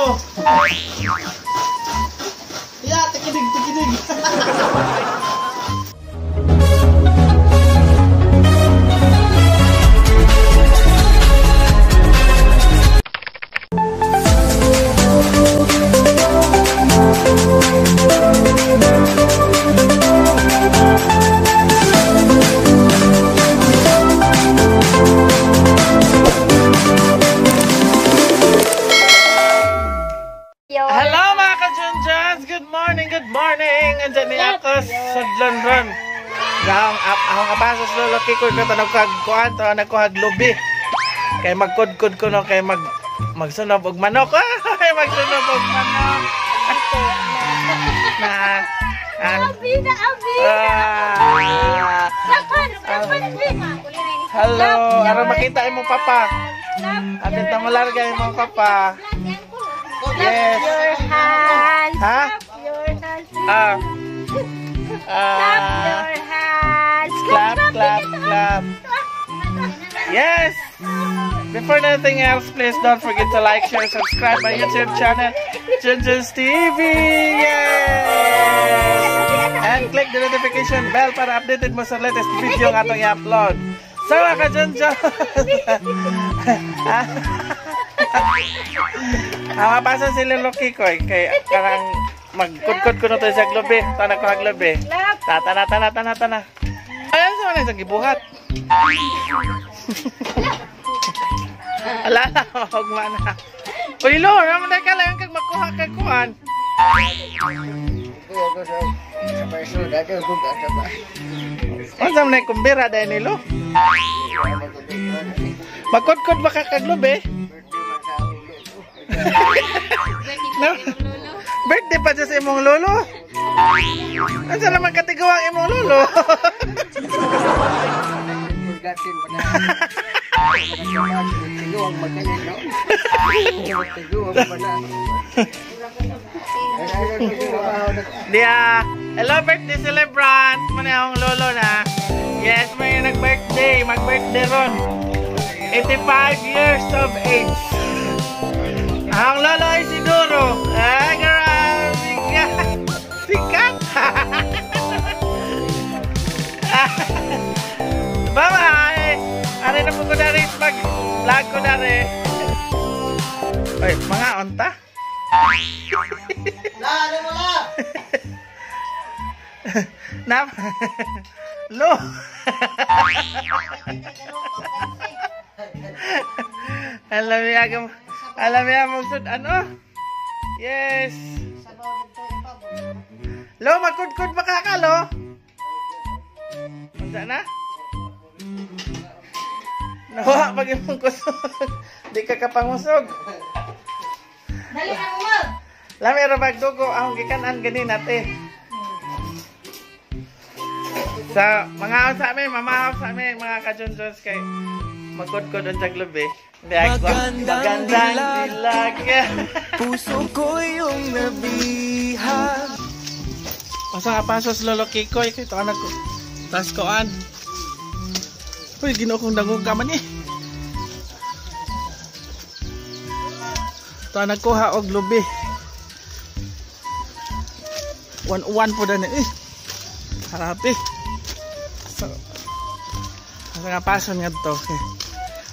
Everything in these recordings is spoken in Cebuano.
lolo. Yeah, tikidig, tikidig. Hello mga ka-Junjuns! Good morning, good morning! Andiyan niya ako sa Sudlon. Akong apasos lolo Kikoy ko tanong kag kuan to nagkuhag lubi. Kay magkudkod ko no kay magsunob og manok. Ay magsunob og manok. Na Abi na abi. Hello, aron makita imong papa. Abit na mo larga imong papa. Yes. Your hands. Ha? Clap your hands. Ah. Clap your hands. Clap, clap, clap. Yes! Before anything else, please don't forget to like, share, subscribe my YouTube channel, Junjun's TV! Yes! And click the notification bell para updated mo sa latest video ng atong i-upload. So mga ka-Junjun! Mapasa si Lolo Kikoy kay karang magkudkod ko na to sa globe. Tanag ko ang globe. Tata na, tana, tana, tana. Ayan sa mga isang gibuhat. Ala, hugma na. Uy, lo, naman na ka lang kag makuha kag kuan. Unsa man kumbira dai nilo? Magkudkod ba ka kag globe? No? Birthday pa siya sa imong lolo? Asa naman katigawang imong lolo? Dia, hello birthday celebrant. Muna akong lolo na. Yes, may nag-birthday. Mag-birthday ron. 85 years of age. Ang lolo ay si Duro. Ah, grabe ka. Sikat. Bye-bye. Ari na po ko na rin. Mag-vlog ko na rin. Oy, mga onta. La, ano mo la? Na. Lo. Alam niya, alam niya magsud ano? Yes. Lo, magkudkod ba ka lo? Unsa na? Nawa pag imong kusog. Di ka kapangusog. Dali na mo. Lami ra bagdugo akong gikan-an ganin ate. Sa mga sa amin, mamahaw sa amin mga ka-Junjuns kay magkudkod ang taglubi. Magandang dilag. Puso ko yung nabihag. Asa nga pasos Lolo Kikoy kay to anak ko. Tas koan. Uy, Ginoo kong dangog ka man eh. To anak ko ha og lubi. 1-1 po dani eh. Harapi. So, asa nga pason nga to. Okay.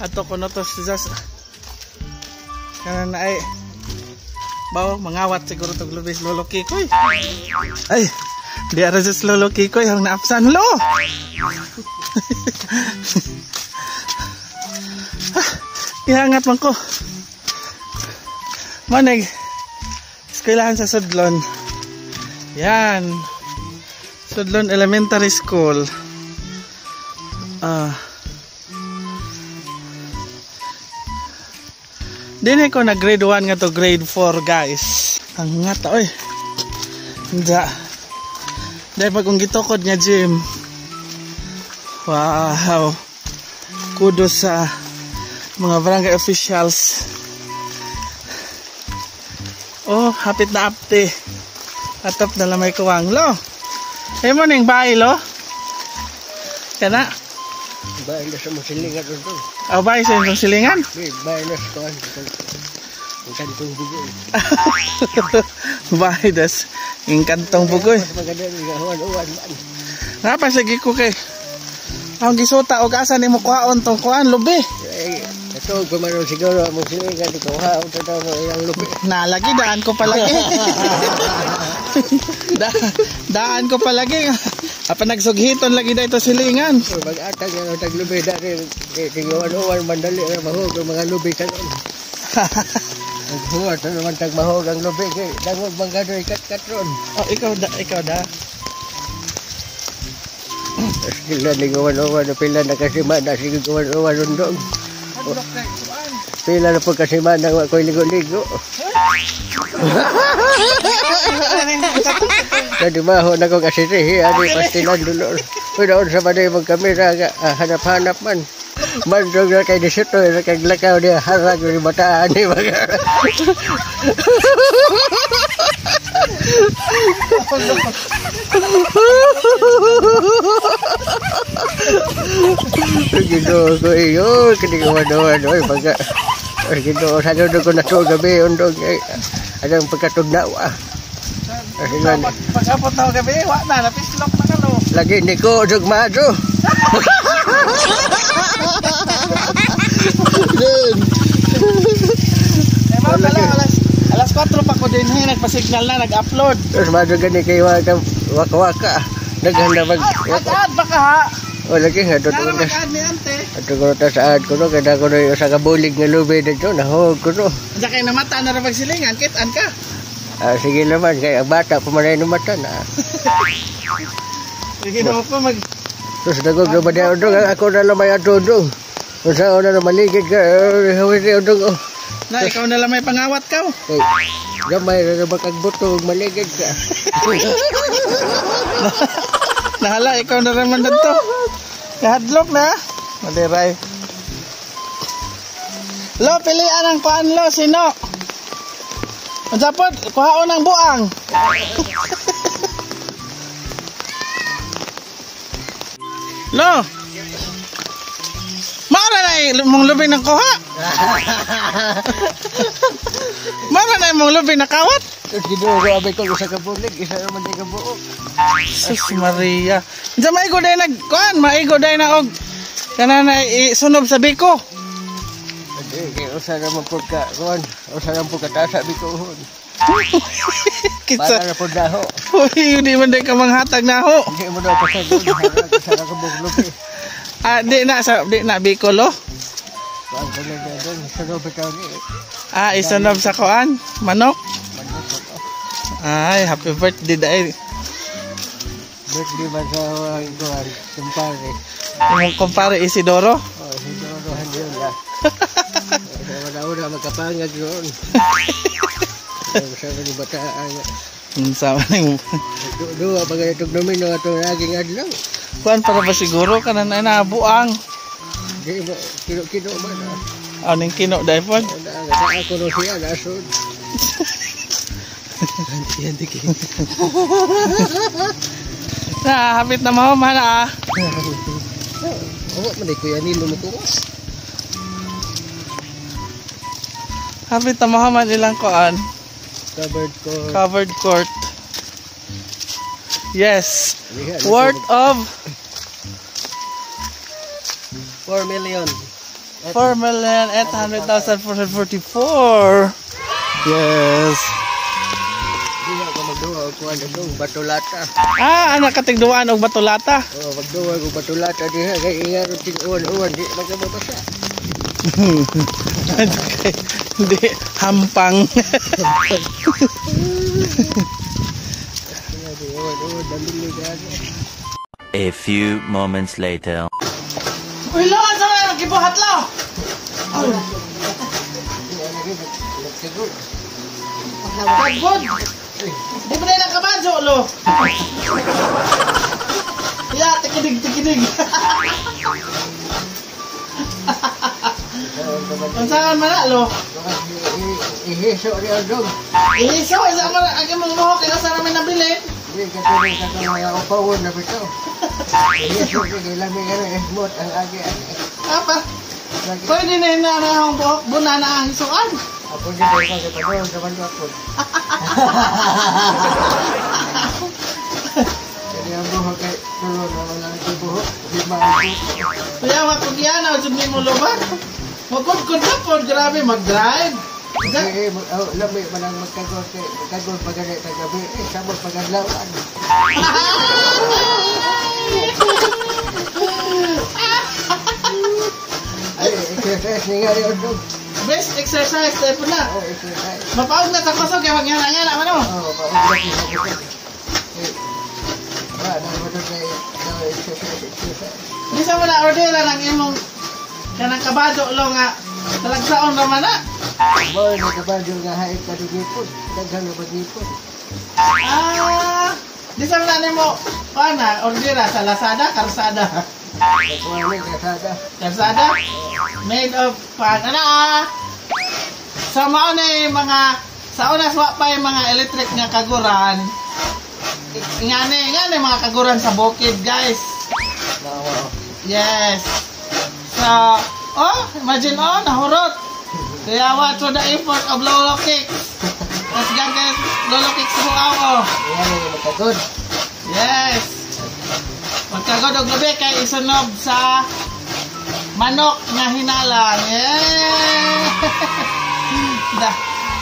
Ato ko no to si Zas. Kana na ay bawo mangawat siguro tog lubi Lolo Kikoy. Ay, di ara sa Lolo Kikoy ang naapsan lo. Ihangat man ko. Manig eskwelahan sa Sudlon. Yan. Sudlon Elementary School. Dini ko na grade 1 nga to grade 4 guys. Ang ngata oy. Nda. Dahil pag kung gitukod nga gym. Wow. Kudos sa mga barangay officials. Oh, hapit na apte. Atop na lamay kuwang lo. Eh mo ning bahay lo. Kana? Bahay na sa mong silingan doon. Oh, bahay sa imong silingan? Di, bahay na sa kuwan. Ang kantong bugoy. Bahay das. Yung kantong bugoy. Mas maganda nga uwan-uwan man. Nga pa sige ko kay. Ang gisuta og asa nimo kuhaon tong kuan lubi. Ay, ito, gumano siguro ang silingan ko ha, ang totoo mo ilang lubi. Nalagi daan ko palagi. Daan ko palagi. Apa nagsughiton lagi da ito silingan. Mag-atag na tag lubi dahil tinguan-uwan mandali na mahog ang mga lubi karon. Naghuwat na naman tag mahog ang lubi kay dangog man gadoy kat-kat ron. Oh, ikaw da, ikaw da. Sila ni uwan-uwan na pila na kasimana sige uwan-uwan undong. Pila na po kasimana wa ko'y ligo-ligo. Nadimaho na ko kasi ani pastilan dulor. Pero sa man mong kamera nga hanap-hanap man. Mandog na kay disito na kay lakaw niya harag ni bataan ni mga. Ginoo ko iyo kini uwan-uwan oy pagka Ginoo sa ko na to gabi undog ay anang pagkatugnawa. Pag-abot na gabi, wa na napislok na kalo. Lagi ni ko dug mado. Eh, ma'am, pala, alas 4 pa ko din eh, nagpa-signal na, nag-upload. Terus mado gani kay waka waka. Naghanda mag Mag-add ba ka ha? O lagi nga to Nara mag-add ni ante. Ato ko ta sa ad ko no kada ko no sa kabulig nga lubi dito nahog ko no. Diyan kayo namata na rin pagsilingan, kitaan ka. Ah, sige naman kay ang bata pumanay no mata na. Sige naman po mag... Terus dagog na ba niya undong ako na lang may ato undong. Unsa na lang maligid ka hawid ni undong. Oh. Na, ikaw na lang may pangawat ka. Oh. Kay gamay ra na kag buto ug maligid ka. Nahala, ikaw na naman dito. Kahadlok na. Madiray. Lo, pilian ang kuan lo, sino? Unsa pod, kuhaon ang buang. Lo. Maura na mong lubi ng kuha. Maura na mong lubi na kawat. Terus Ginoo ko abay ko usa ka bulig isa ra man di ka buok. Sus Maria. Diyan maigo day nag kuan, maigo day na og kana na isunob sa biko. Adi kay usa ra man pud ka kuan, usa ra man pud ka tasa bikuhon. Kitsa. Para ra pud daho. Uy, di man day ka manghatag na ho. Hindi mo daw pasagod harag usa ra ka buok lubi. Ah, di na sa di na biko lo. Kuan ko lang dong sunob bitaw ni. Ah, isunob sa kuan, manok. Manok ko. Ay, happy birthday dai. Birthday man sa kuan, kumpare. Imong kumpare Isidoro. Oh, Isidoro yun lah. Sa una magkapangag roon. Sa mga bataan. Unsa man ning Duwa pa ganitong domino atong naging adlaw. kuan para ba siguro kanan ay nabuang. Di ba kino-kino man ah. Aning kino dai pod. Na ako no siya nasod. Anti anti. Na hapit na mahuman ah. Oh, man kuya nilo mo tuwas. Hapit na mahuman ilang kuan. Covered ko. Covered court. Yes. Worth of 4 million. 4,800,444. Yes. Di ako magduwa og kuan dong batulata. Ah, anak katigduan og batulata. Oh, magduwa og batulata diha kay ingaro ting uwan-uwan di magkababasa. Hindi hampang. A few moments later. Uy, lo, asa man gibuhat lo? Tagod. Di ba na nakabanso lo? Ya, tikidig, tikidig. Unsaon man na lo? Ihiso ni Odong. Ihiso, isa man ang imong buhok kay usa ra may nabili. Di ka tuloy ka itong mga upawon na bitaw. Ihiso ni kay lami ka na esmot ang agi. Apa? Pwede na na ang buhok buna na ang hisuan. Ako din ko sa padong sa man ako. Kaya ang buhok kay tulo na wala ang buhok. Di ba ako? Kaya makugyana jud nimo lo ba? Magkudkod na pod, grabe mag-drive. Eh, lami man ang magkagod kay magkagod pag sa gabi, eh, sabot pag-adlawan. Ay, exercise ni nga rin. Best exercise tayo po na. Oh, exercise. Mapaog na sa kusog kaya magngana-ngana man oh. Oh, paog na sa kusog. Eh, wala na mo doon kay exercise, exercise. Di sa wala order lang ang imong kanang kabado lo nga talagsaon naman na. Boy, nagkabado nga haig ka gipon. Daghan na pagipon. Ah, di sa wala nimo pana order sa Lazada, Karsada. Nakuha ni Karsada. Karsada made of pan ana ah. Sa mao na yung mga sa una wa pa yung mga electric nga kaguran. Ngani mga kaguran sa bukid, guys. Yes. So, oh, imagine oh, nahurot. Kaya what for the effort of Lolo Cakes. Let's go guys, Lolo Cakes mo oh. Magkagod. Yes. Magkagod og lubi kay isunob sa manok nga hinalang. Yeah. Da,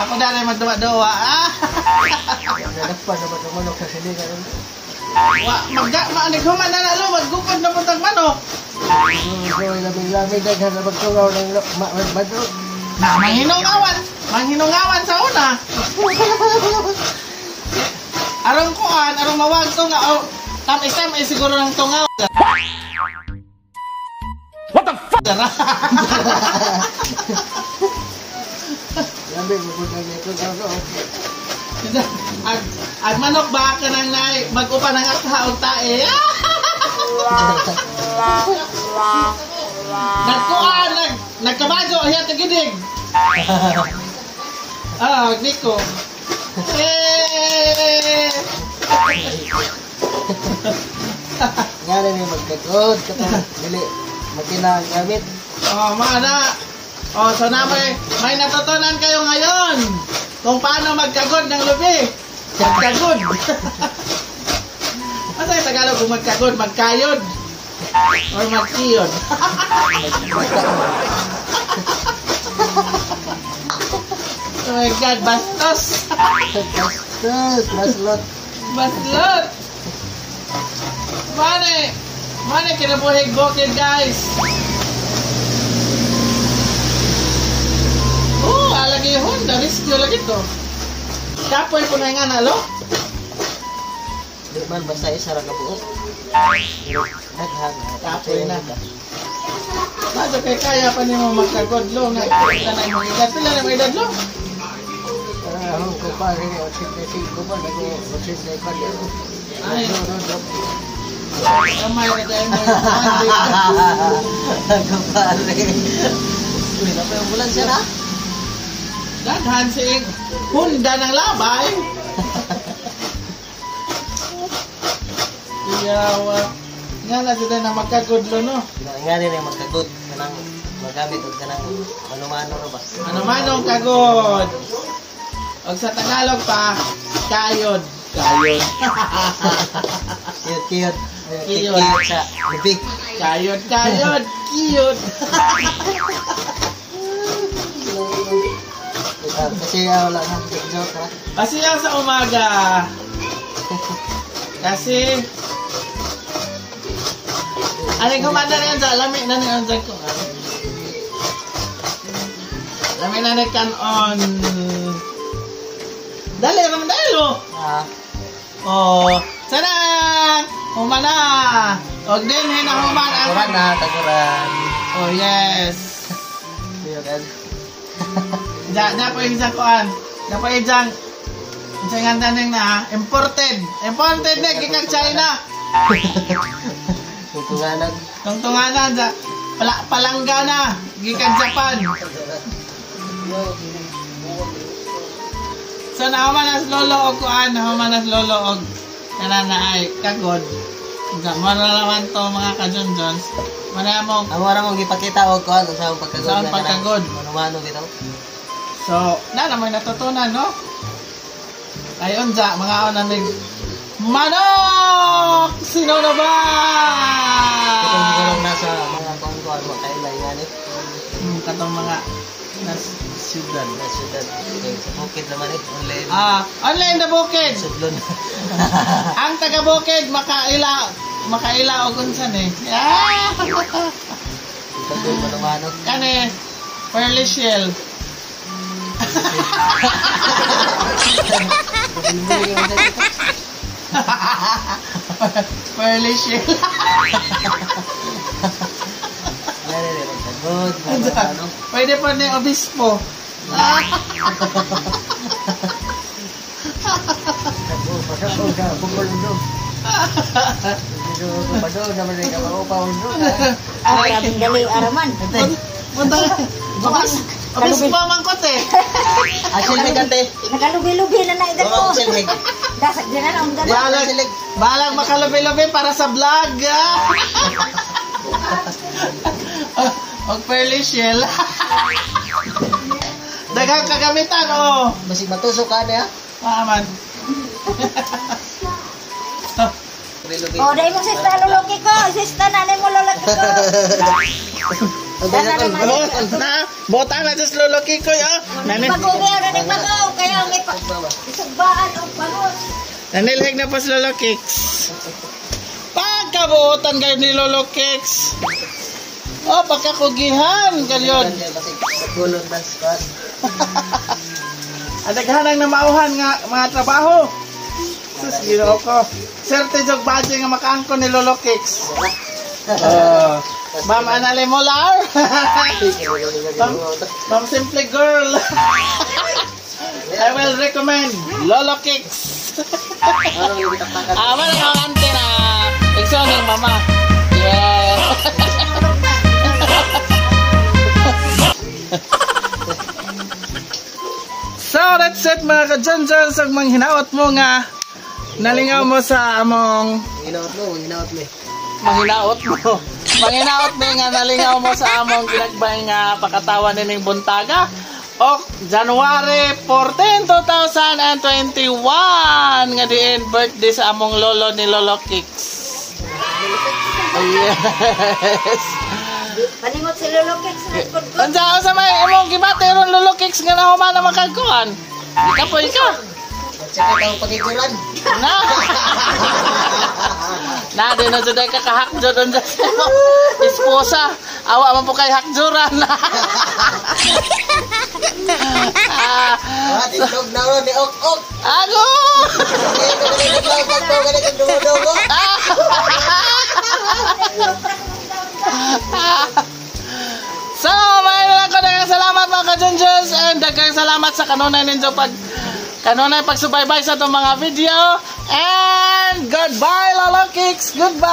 ako dali magduwa-duwa. Ah. Nadakpan na ba itong manok sa silingan? Wa magga maanighuman na nalo maggukod na puntang manok. Lamig-lamig daghan na magtungaw ng manok. Na manghinungawan, manghinungawan sa una. Arong kuan, arong mawag to nga oh, tamis-tamis siguro ng tungaw. What the fuck? Lamig magpunta ng tungaw. Ag manok ba ka nang nai mag-upa ng atha og tae. Nagkuan nagkabajo hiya tagidig. Ah, Nico. Eh. Nga na ni magkagod katong dili makina ang gamit. Oh, mana. Oh, so na may natutunan kayo ngayon kung paano magkagod ng lubi. Magkagod. Ano sa Tagalog kung magkagod? Magkayod? Or magkiyod? Oh my God, bastos! Bastos! Baslot! Baslot! Mane! Mane, kinabuhig bukid, guys! Oh, alagi Honda, rescue lagi to. Kapoy po na nga na, lo? Di man, basta isa ra ka buok. Daghan. Kapoy na. Masa kay kaya pa nimo magkagod, lo? Nga, tanay mong edad. Pila na mong edad, lo? Ako ko pa rin, 85 ba? Nag-84. Ay. Kamay na tayo mo. Kumare. Uy, napay ambulansya na. Daghan si Honda ng labay. Iyawa. Nga na sila na magkagod, lo, no? Nga rin yung magkagod. Kanang magamit o kanang mano-mano ro ba? Mano-manong kagod. Og sa Tagalog pa, kayod. Kayod. Kiyod, kiyod. Kiyod. Kiyod sa lubig. Kayod, kayod, kiyod. Kasi wala nang joke, ha? Kasi yan sa umaga. Kasi, ano kumanda na yan sa lami na niyan sa ko. Lami na ni kanon. Dali, raman dali, oh. Oh, sarang! Humana! Og din, hinahuman ang... Taguran na, taguran. Oh, yes. Taguran. Da po yung isang kuan. Da po yung isang... Isang nga tanong na, imported. Imported na, gikag China. Tungtunganan. Tungtunganan. Palanggana, gikag Japan. So, nahuman as lolo og kuan, nahuman as lolo og kanana ay kagod. Mara naman to mga ka-John-Johns. Mara mong Ang wala mong gipakita og kuan sa akong pagkagod. Sa akong pagkagod. Mano-mano bitaw. So, na naman natutunan, no? Ay, unja, mga namig manok! Sino na ba? Itong lang nasa mga kongkuan mo kailay nga ni. Katong mga nas syudad. Na syudad. Okay, sa bukid naman eh. Online. Ah, online na bukid. Sudlon. Ang taga bukid makaila makaila og unsa ni. Ah! Ito pa naman no. Kani pearly shell. Pearly shell. Ano? Pwede pa ni obispo. Ay, galing araman. Punta. Obispo man ko te. Asil kante. Nagalubi-lubi na na idan ko. Dasag din na ang dala. Balag, balag makalubi-lubi para sa vlog. Og pearly shell. Daghang kagamitan oh. Basig matusok ka na. Maaman. Oh, dai mo sista loloki ko. Sista na mo loloki ko. Na, bota na sa Lolo Kikoy oh. Nani Pag-uwi na ni pag-uwi kaya ang ipa isugbaan og pangos. Nanilhig na po si Lolo Kicks. Pagkabuotan kayo ni Lolo Kicks. Oh, pagkakugihan galyon. Ang daghanang namauhan nga mga trabaho. Sus, Ginoo ko. Sir Tejog Badge nga makaangko ni Lolo Kicks. Oh. Ma'am Anale Molar. Ma'am Simple Girl. I will recommend Lolo Kicks. Ah, wala kang ante na. Igsoon ng mama. Yeah. So, that's it mga ka-John-John. Sa mga hinaot mo nga nalingaw mo sa among Hinaot mo, hinaot mo. Manghinaot mo. Manghinaot mo nga nalingaw mo sa among ginagbay nga pakatawa nining buntaga. Ok, January 14, 2021 nga diin birthday sa among lolo ni Lolo Kicks. Yes. Paningot si Lolo Kicks na kod ko. Unsa unsa may imong gibati ron Lolo Kicks nga nahuman na makagkuan? Ikapoy ka. Tsaka tao pagikuran. Na. Na di na jud ka kahakjo doon sa esposa. Awa man po kay hakjuran. Ah, Ah, titlog na ron ni ok ok. Ago! So, may lang ko daghang salamat mga ka-Junjuns and daghang salamat sa kanunay ninyo pag kanunay pagsubaybay sa itong mga video. And goodbye, Lolo Kicks! Goodbye!